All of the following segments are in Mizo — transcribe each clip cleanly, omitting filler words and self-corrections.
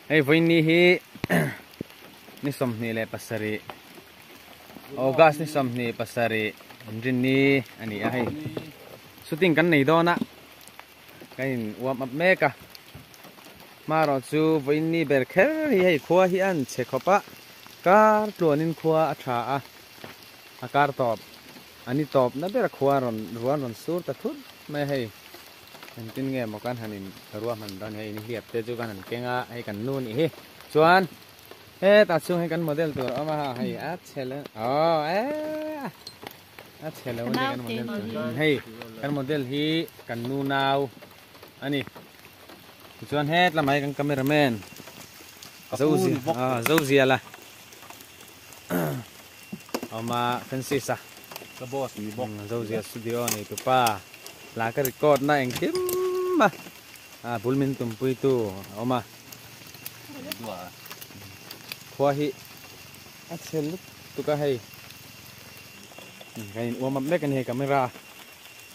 Hei vawiin hi ni 27 August ni 27 inrinni a ni a hei shooting kan nei dawn a kan in warm up mek a hmarawh chu vawiin ni ber kher hi hei khua hi a an chhe khawp a kar tluanin khua a tha a a kar tawp a ni tawp na ber khua rawn ruan rawn sur ta thut mai a hei. Engtin nge maw kan han in ruahman dawn hei nihliap te chu kan han keng a hei kan nu nih hi chuan hetah chhung hi kan model tur a awm a hei a chhe lo aw e a chhe lo ani kan model tur hei kan model hi kan nu nau ani chuan het lamah hi kan cameraman Zoziala awm a Francis a ka boss ni bawk Zozia studio nei tupa la ka record na engkim a a bul min tumpui tu a awm a khua hi a chhe lutuk a hei kan in uam up mek a ni hei camera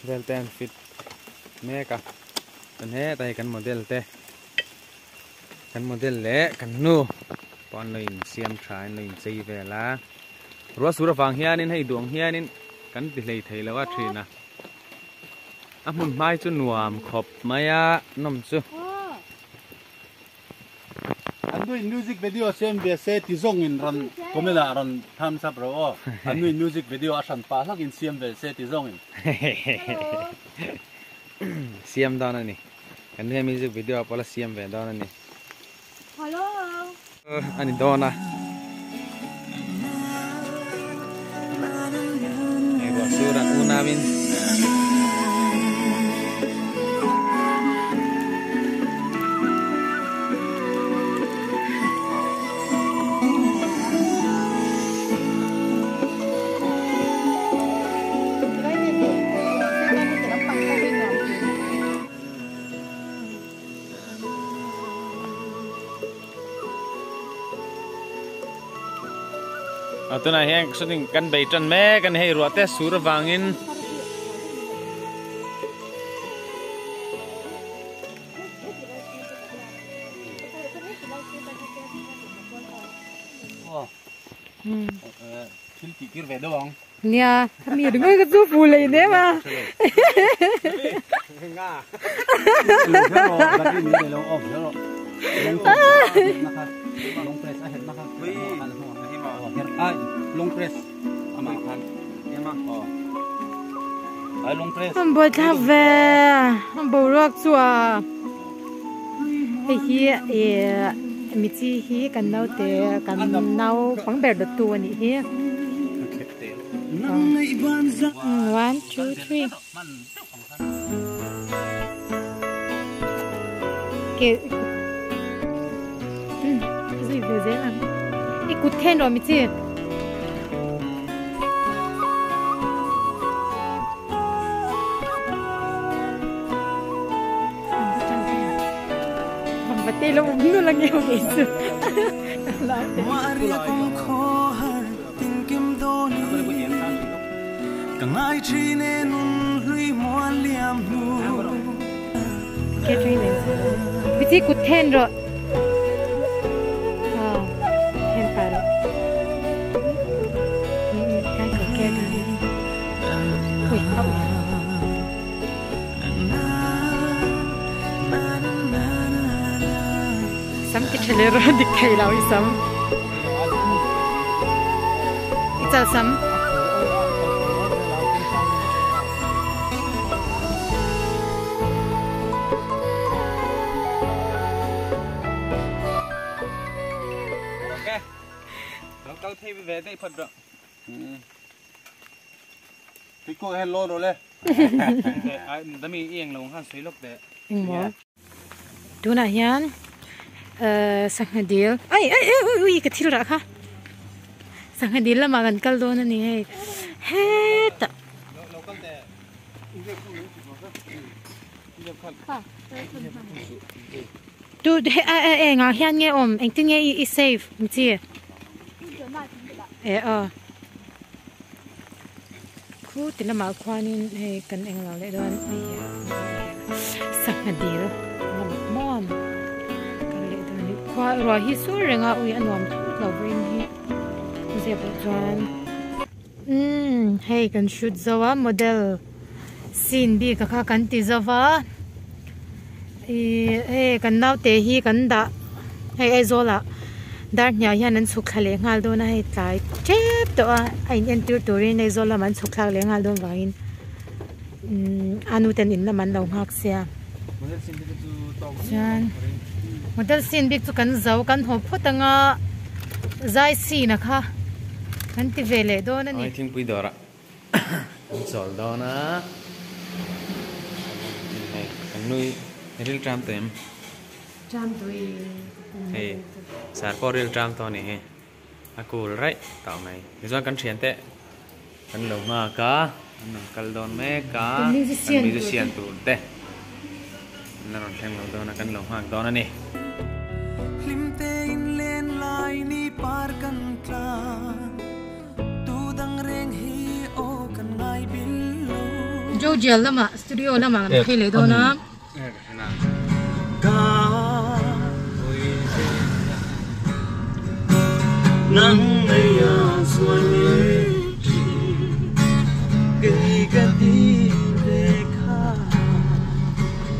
vel te an fit mek a chuan hetah hi kan model te Kan model leh kan nu pawh an lo insiam tha in lo inchei vel a, ruah sur avang hianin hei duang hianin kan ti hlei thei lo a thin a, a hmun hmai chu nuam khawp mai a nawm chu. An nuin music video siam ve se ti zawngin rawn comment ah rawn thumbs up rawh aw. An nuin music video a hran pah hlakin siam ve se ti zawngin. Siam dawn a ni. Kan he music video ah pawh la siam ve dawn a ni. Hello. A ni dawn a. Hei ruah sur an unau in. A tunah hian shooting kan bei tan mek a ni hei ruah te sur avangin Thil tih tir ve deuh ang. Nia, mi ringawt ka chu fu lei nem a. An buai thlak ve, an boruak chu a. Hei hi ih michi hi kan naute kan naupang ber dawttu a nih hi. One two three ke zui ve zel ang i kut then rawh michi. Bichi kut then rawh then pah rawh Sam ti tha leh rawh dik thei lo i sam i chal sam. Ok, lo kal phei ve daih phawt rawh. Piku hian lawn rawh le. Dami i englo ang khan sawi lawk teh. Engmaw? Tunah hian sangha dil ai ai ai ui ui ka thil rah kha sangha dil lamah kan kal dawn a ni hei hetah tu he a a engah hian nge awm engtin nge i save ang chi eh aw. Khu ti lamah khuanin hei kan eng lo leh dawn sangha dil lamah maw kan leh dawn a ni. Khua ruah hi sur reng a ui a nuam thut lo vawiin hi zep ah chuan umm hei kan shoot zo a model scene bik a kha kan ti zo va ihh hei kan naute hi kan dah hei Aizawl ah dar hniah hian an chhuk thla leh nghal dawn a hei tlai tep tawh a a in entir turin Aizawl lamah an chhuk thlak leh nghal dawn vangin umm a nu ten in lam an lo nghak sia chuan model scene bik chu kan zo kan haw phawt anga zai scene a kha kan ti ve leh dawn a ni. Thingpui dawrah an chawl dawn a hei kan nui ril tram tawh em? Tram tawh e. Hei sar pawh ril tram tawh a nih hi. A cool raih tawh mai. Tichuan kan thiante kan lo nghak a, an rawn kal dawn mek a, kan musician tur te an la rawn thleng lo dawn a, kan lo nghak dawn a ni. Hlimte in len lai ni par kan tlan, tu dang reng hi aw kan ngai bil lo. Jojial lamah studio lamah kan phei leh dawn a.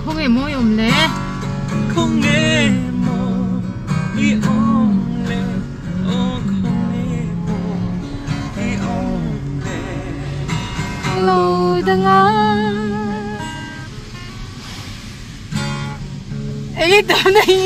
Khawnge mawi awm le? Lo danga. Eng tan a hi.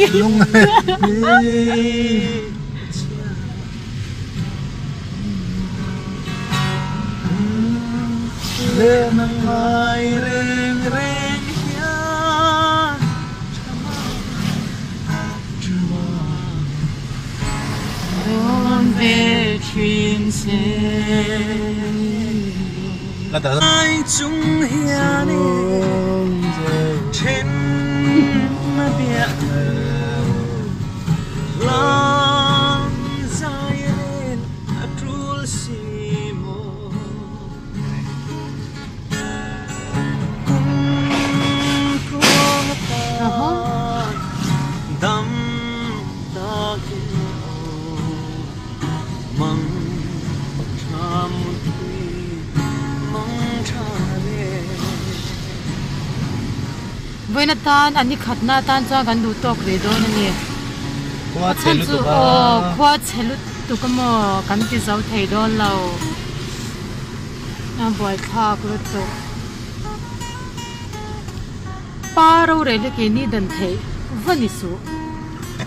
Vawiin atan a ni khatna atan chuan kan duh tawk ve dawn a ni. A chhan chu aw khua chhe lutuk a maw kan ti zo thei dawn lo. A buaithlak lutuk. Pa rorel hi keini dan theih va ni suh.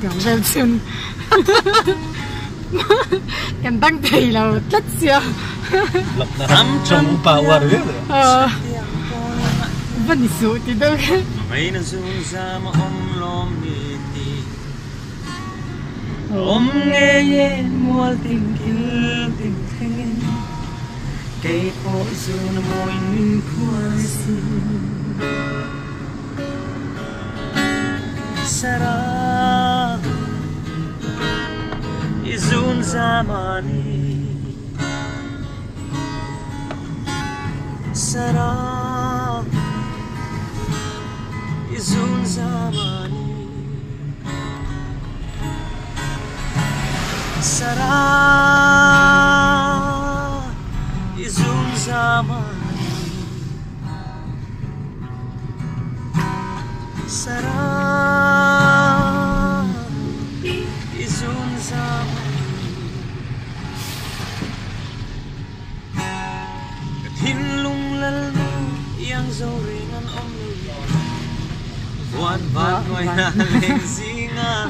Tiang vel chun kan dang thei lo tlat sia. Va ni suh ti deuh kha.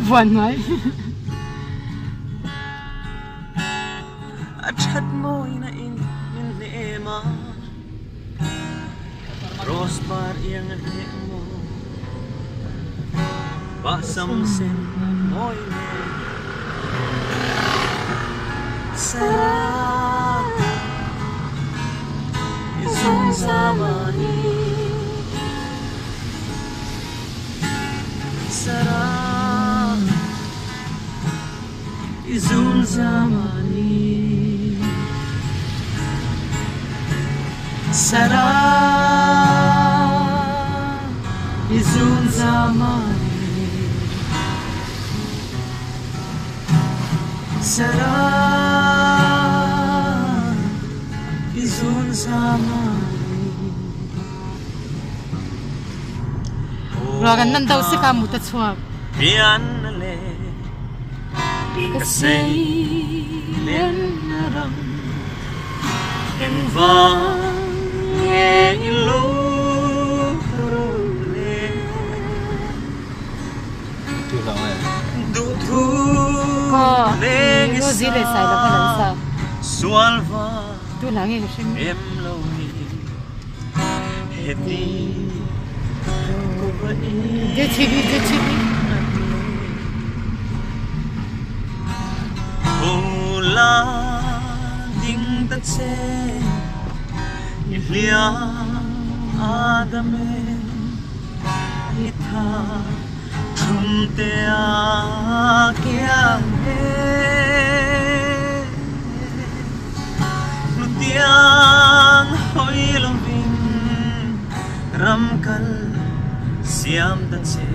Buan mai. Sarah izun sama Ruah kan nan do si ka mut a chuak. Pian le ka sei len ram eng vang nge i lo le du thu Ko leng ro zi le sai lo kan an sa. Sual va Tu hla nge ka hrim. Em lo ni heti JCB JCB. La ding ta che i hlia adame i tha thum te a kia he lu tiang hoi lo vin ram kal siam ta che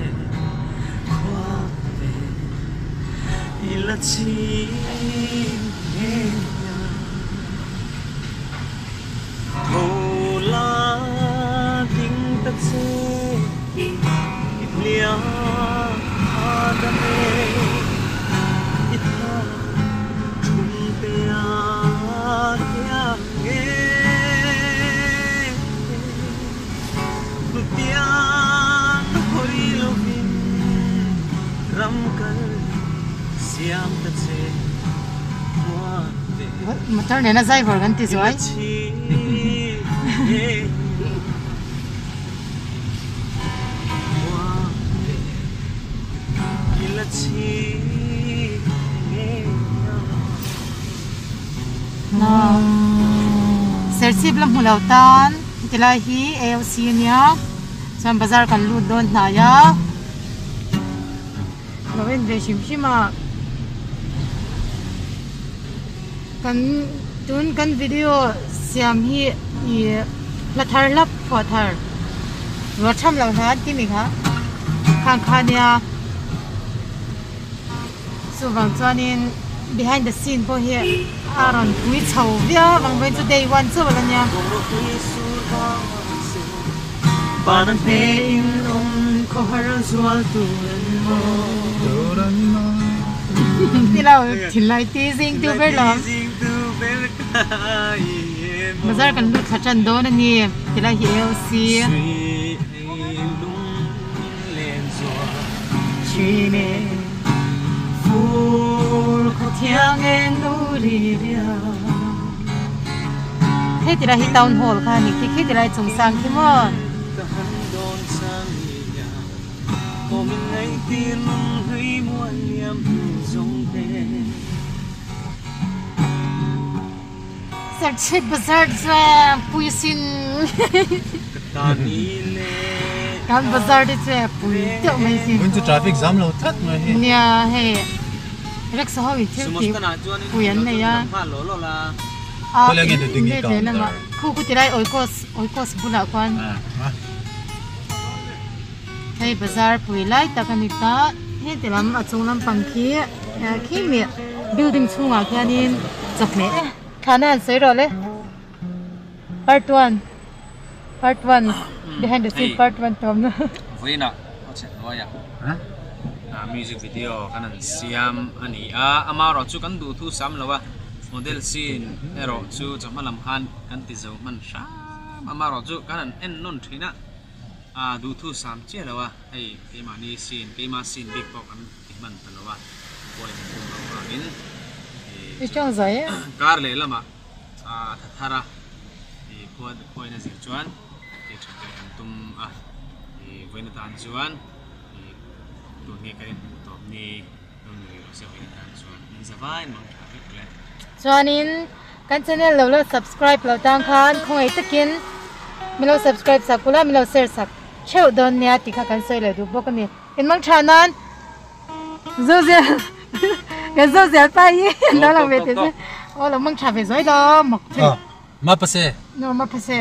khoa ve ila chi Thô la ding ta che i hlia adame i tha thum te a kia nge lu tiang hoi lo vin ram kal siam ta che hoa ve Motor nena zai vor kan ti zuai. Chi hoa ve ila chi No. Serchhip lam hmu lo tan tilai hi AOC ania chuan bazar kan lut dawn hnai a lo en ve hrim hrim a kan tun kan video siam hi ih hla thar hlap phuah thar ruah tham loh hna an ti mi kha khang kha ania chuvang chuanin behind the scene pawh hi a rawn pui chho viau avang pawhin chu day one chauh a la nia. Ti lo thinlai ti zing tu ber lo bazar kan lut thla tan dawn a ni tilai hi AOC. Hei tilai hi town hall kha a ni khi khi tilai chung sang khi maw. Serchhip bazar chuan pui sin kan bazar te chu pui deuh mai sin. Hun chu traffic jam lo tlat mai hi. Nia hei rickshaw ho in thil tih pui an nei a. A lehlamah khu khu tilai oikos oikos bulah khuan hei bazar pui lai tak a ni ta heti lam a chung lampang khi khi mi building chhungah khianin chawhmeh thana an sawi rawh le part one part one behind the scene part one tawmna. Vawiinah aw chhe hnuaiah music video kan han siam a ni a, amaherawh chu kan duh thu sam lo a, model scene erawh chu chawhma lam khan kan ti zo hman hram, amaherawh chu kan han en nawn thin a, duh thu sam chiah lo a, hei keimahni scene keimah scene bik pawh kan ti hman ta lo a, buai kan tum loh vangin kar leh lamah tha thar a khuain a zir chuan tih that leh kan tum a, vawiin atan chuan tun nge kan inhmuh tawp ni rawn ni rih se vawiin atan chuan min za vai mang tha vek le. Chuanin kan channel lo la subscribe loh tang khan khawngaih takin min lo subscribe sak ula min lo share sak theuh dawn nia tih kha kan sawi leh duh bawk a ni. In mang tha nan zo zel kan zo zel pa hi an lo lang ve teh se aw lo mang tha ve zuai lo mawk thei. Ma pase. No ma pase.